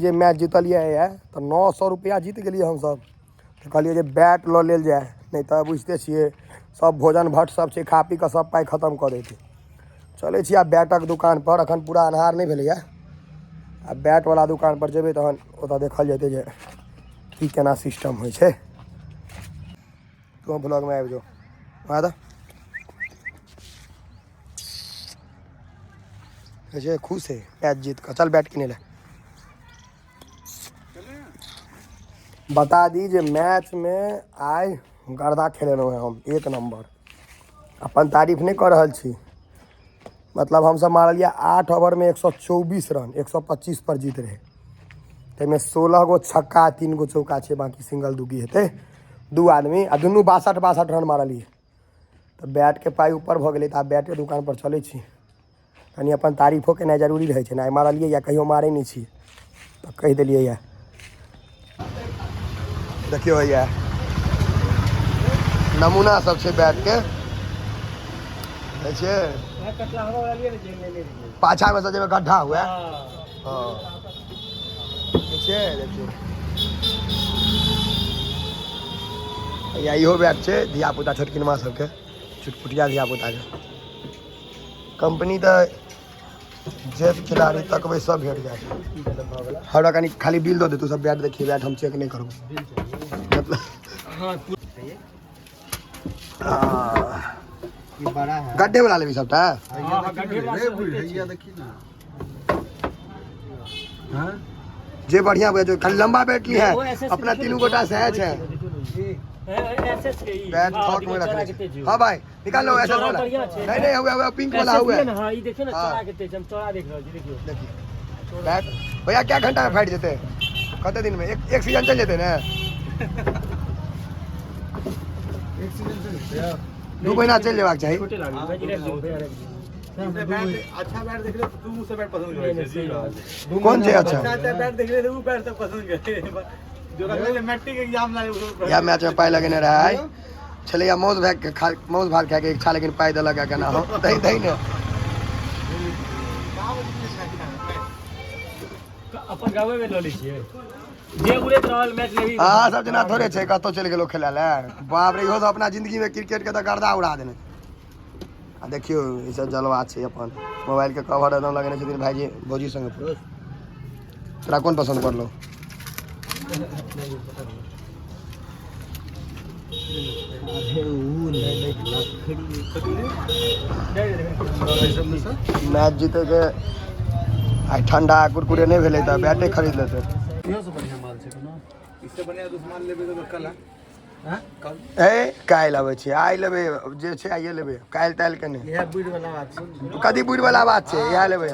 जे मैच जीतलियै तऽ 900 रुपैआ जीत गेलियै हमसब। तऽ कहलियै जे बैट लऽ लेल जाय, नहि तऽ बुझिते छियै सब भोजन भट्ट सब छै, खा पी कऽ सब पाइ खतम कऽ देतै। चलै छी आब बैटक दुकान पर। अखन पूरा अन्हार नहि भेलैया। आ बैट वाला दुकान पर जेबै तहन ओतऽ देखल जेतै जे की केना सिस्टम होइ छै। तू ब्लॉगमे आबि जो वहाँ तऽ खुश है मैच जीत कऽ। चल बैट किनै लए। बता दी जे मैच में आइ गर्दा खेलेलहुँ हैं हम एक नंबर। अपन तारीफ नहीं कर रहल छी, मतलब हमसब मारलियै 8 ओवर में 124 रन, 125 पर जीत रहे। ताहिमे 16 गो छक्का 3 गो चौका छै, बाकी सिंगल दूगी हेतै। 2 आदमी आ दुनू 62 रन मारलियै। तऽ बैटके पाइ ऊपर भऽ गेलै। तऽ आब बैटके दुकान पर चलै छी। कनि अपन तारीफो केनाइ जरूरी रहै छै ने। आइ मारलियै या कहियो मारै नहि छी तऽ कहि देलियै। या देखियौ हैया नमूना सब छै बैटके, देखै छियै पाछामे से जाहिमे गड्ढा हुए। हँ देखिए देखियौ हैया इहो बैट छै धियापुता छोटकिनमा सबके, चुटपुटिया धियापुताके। कंपनी तऽ जे खिलाड़ी तकबै सब भेट जायत। हमरा कनि खाली बिल दऽ दे, तू सब बैट देखिए, बैट हम चेक नहि करबो। मतलब गड्ढे वाला लेबी सबटा। जे बढ़िया बुझे, खाली लंबा बैट ली है। अपना तीनू गोटा से है छै बैट थोक में रखने छै। हाँ भाई निकाल लो ऐसा वाला। नहीं नहीं हुआ हुआ पिंक वाला हुआ है। हां ई देखियो ना चौड़ा के तेज, हम चौड़ा देख रहल छी। देखियो देखियो बैट भैया क्या घंटा में फाट जेते, कते दिन में? एक एक सीजन चल जेते ने। एक सीजन चल जेते, 2 महीना चलि जेबाक चाही। छोटे लागल भाई, रख दियो भैया, रख दियो। अच्छा बैट देख ले तू, मुझसे बैट पसंद करे छै। कोन छै अच्छा? अच्छा बैट देख ले, उ बैट सब पसंद करे जो रखले मैट्रिक एग्जाम लागे। या मैच में पाइ लगेने रहै छलैया मौस भात के खा, मौस भात खायके इच्छा, लेकिन पाइ देलक केना हो दही दही ने। अपन गावे में लऽ लै छियै जे उड़ैत रहल मैच लेबी। अहाँ सब जेना थोड़े छै कतौ चलि गेलो खेलै लए। बाप रे, इहो सब अपना जिंदगी में क्रिकेट के तऽ गर्दा उड़ा देने। आ देखियौ ई सब जलवा छै। अपन मोबाइल के कवर एकदम लगेने छथिन भाईजी भौजी संगे। तोरा कोन पसन्द पड़लो? मैच जीते के आइ ठंडा कुरकुरे नहि भेलै तऽ बैटे खरीद लेतै। इससे बढ़िया दुश्मन लेबे तो कल है। ए काल्हि अबै छी, आइ लेबै जे छै आइए लेबै, काल्हि ताल्हि के नहि। इएह बुढ़ वाला बात छै। कथी बुढ़ वाला बात छै? इएह लेबै,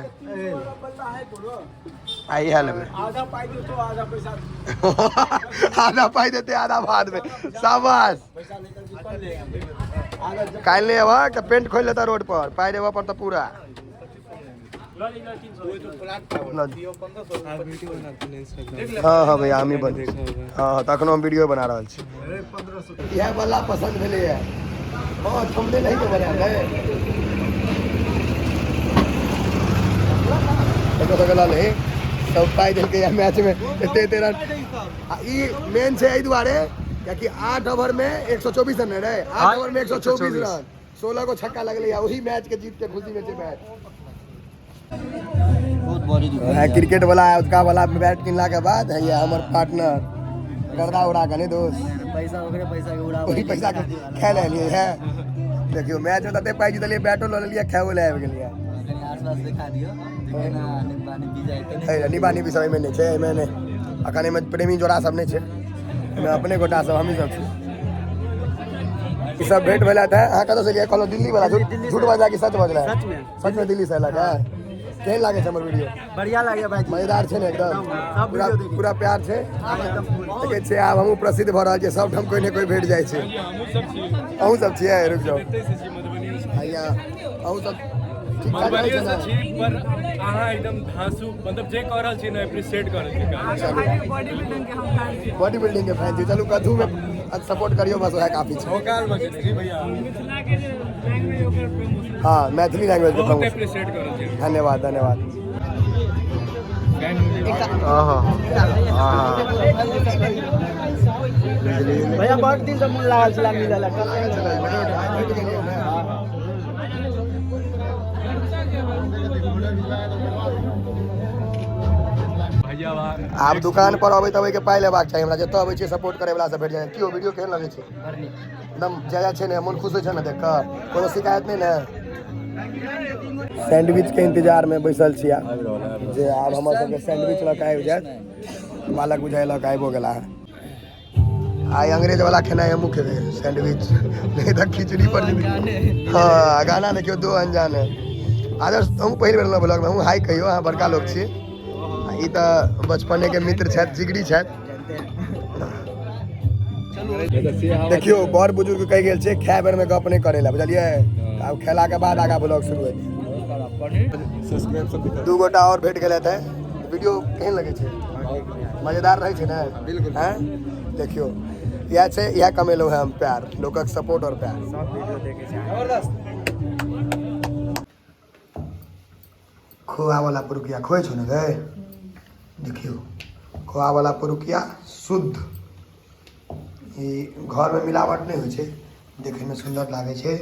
आइ इएह लेबै। आधा पाइ देतो आधा पैसा, आधा पाइ देते आधा बाद में। शाबाश। काल्हि नहि अबह तऽ पेंट खोलि लेता रोड पर, पाइ देबऽ पर तऽ पूरा। हाँ हाँ भैया हमही बन। हाँ हाँ तखनो हम वीडियो बना रहल छी। इएह वाला पसंद भेलैया। हाँ थंबनेल नहीं के बनायल है। देखो तो गला ले सब पाइ देलकै या मैच में एते एते रन। आ ई मेन छै एहि दुआरे कियाकि 8 ओवर में 124 रन रहे। 8 ओवर में 124 रन, 16 गो छक्का लगलै या वही मैच के जीत के खुशी में छै मैच। बहुत बड़ी है क्रिकेट वाला उसका वाला बैट किनला के बाद है हमर पार्टनर गर्दा उड़ा के नहीं दोस्त पैसा ओकरे पैसा के उड़ा वही पैसा के खाय लेलिए है। देखियो मैच में तते पाइ जीतलिए, बैटो लऽ लेलिए, खाओ ले आबि गेलिए। आसपास देखा दियो केना निब्बा निब्बी जाय है निबा निबी सब एहिमे नहि छै, एहिमे नहि। अखन एहिमे प्रेमी जोड़ा सब नहि छै, एहिमे अपने गोटा सब हमही सब छी। ई सब भेंट भेला था। अहाँ कतऽ से एलियै? कहलहुँ दिल्ली वाला। झूठ बजला कि सच बजला? सच में। सच में दिल्ली से एलक है? केहन लागै छै हमर वीडियो? बढ़िया लागे भाई, मजेदार छै ने एकदम? सब पूरा वीडियो देखै पूरा प्यार छै। देखै छियै आब हमहूँ प्रसिद्ध भऽ रहल छियै, सब ठाम कोइ ने कोइ भेट जाइ छै। अहूँ सब छियै? रुकि जाउ भैया, अहूँ सब ठीक ठाक रहै छै मधुबनियो ने? से छी, पर अहाँ एकदम धांसू, मतलब जे कऽ रहल छी ने एप्रिशिएट कऽ रहल छी। बॉडी बिल्डिंग के फैन छी। चलू कथू में सपोर्ट करियो, बस वएह काफी छै। भोकाल बजेने छी भैया। हाँ मैथिली लैंग्वेज के बहुत प्रमोशन। एप्रिशिएट कऽ रहल छी। धन्यवाद धन्यवाद। आहा आहा। भैया बड़ दिन से मन लागल छला मिलल। भैया। आब दुकान पर अबै तबै के पाइ लेबाक चाही हमरा। जतऽ अबै छियै, सपोर्ट करे वाला सब भेट जाइ। की वीडियो केहन लगै छै? एकदम जादा छै ने? मन खुश होइ छै ने देख कऽ? कोनो शिकायत नहि ने? सैंडविच के इंतजार में बैसल छी आब, जे आब हमर सबके सैंडविच लऽ कऽ आबि जायत। बालक बुझाइ लऽ कऽ आबिओ गेला। आइ अंग्रेज वाला खेनाइ हमहूँ खेबै, सैंडविच नहीं तऽ खिचड़ी पर। हाँ, गाना देखियौ, दो अनजान है। आदर्श, हमहूँ पहिल बेर ब्लॉग में हमहूँ। हाय कहियौ, अहाँ बड़का लोक छी। आ ई तऽ बचपने के मित्र छथि, जिगरी छथि। देखियौ, बड़ बुजुर्ग कहि गेल छै, खाय बेर में गप नहि करै लए, बुझलियै? आब खेला के बाद आगा ब्लॉग शुरू हेतै। दू गोटा और भेट गेल हेतै। वीडियो केहन लगै छै? मजेदार रहै छै ने? बिल्कुल। हैं, देखियौ, इएह छै, इएह कमेलहुँ हैं हम, प्यार, लोकक सपोर्ट और प्यार। सब वीडियो देखे छै। जबरदस्त। खोआ वाला पुरुकिया खोए छौ ने गे? देखियौ, खोआ वाला पुरुकिया शुद्ध। ई घरमे मिलावट नहि होइ छै। देखैमे सुन्दर लागै छै।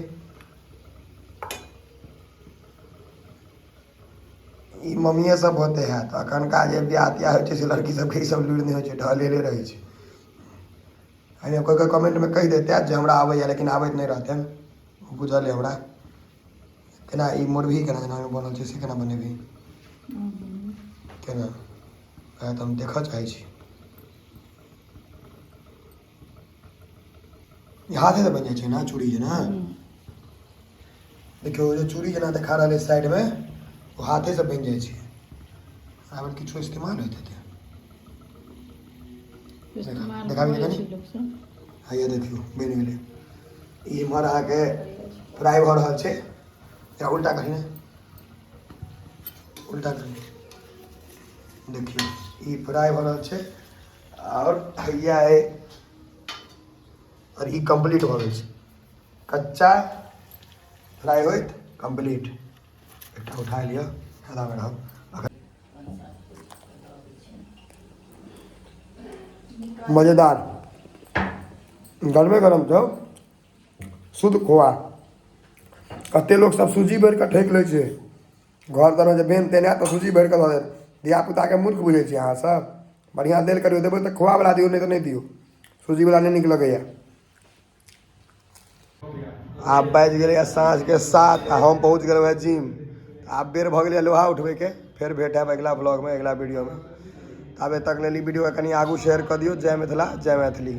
ई मम्मीए सब होते हैत। अखनका जे बियाह तियाह होइ छै, से लड़की सबके ई सब लुरि नहि होइ छै, ढलेले रहै छै। एहिमे कोइ कोइ कमेंटमे कहि देतै जे हमरा आबैए, लेकिन आबैत नहि रहतनि, बुझल अइ हमरा। केना ई मोरबही, केना जेना ओहिमे बनल छै से केना बनेबही, केना? वएह तऽ हम देखऽ चाहै छी। ई हाथे से बनि जाइ छै ने, चूड़ी जेना। देखियौ, जे चूड़ी जेना देखा रहल है साइडमे, ओ हाथे से बनि जाइ छै। आब किछो इस्तेमाल होइत हेतै? इस्तेमाल देखाबी करै कनी? छै लोक सब। हैया देखियौ, बनि गेलै। ई इम्हर अहाँके फ्राई भऽ रहल छै। या उल्टा करी ने, उल्टा करी। देखियौ, ई फ्राई भऽ रहल छै आओर हैया है आओर ई कम्प्लीट भऽ गेल छै। कच्चा फ्राई होइत कम्प्लीट। एकटा उठा लिअ, फायदामे रहब। मजेदार, गरमे गरम छौ, शुद्ध खोआ। कते लोक सब सूजी भरि कऽ ठकि लै छै। घर तरमे जे बेन तेन आयत तऽ सूजी भरि कऽ दऽ देत। धियापुताके मूर्ख बुझै छियै अहाँ सब? बढ़िआँ देल करियौ। देबै तऽ खोआवला दियौ, नहि तऽ नहि दियौ। सूजीवला नहि नीक लगैए। आब बाजि गेलैए साँझके 7 आ हम पहुँच गेलहुँ हेँ जिम। आब बेर भऽ गेलैए लोहा उठबैके। फेर भेट हैब अगिला ब्लॉगमे, अगिला वीडियोमे। ताबे तक लेल ई वीडियोके कनि आगू शेयर कऽ दियौ। जय मिथिला, जय मैथिली।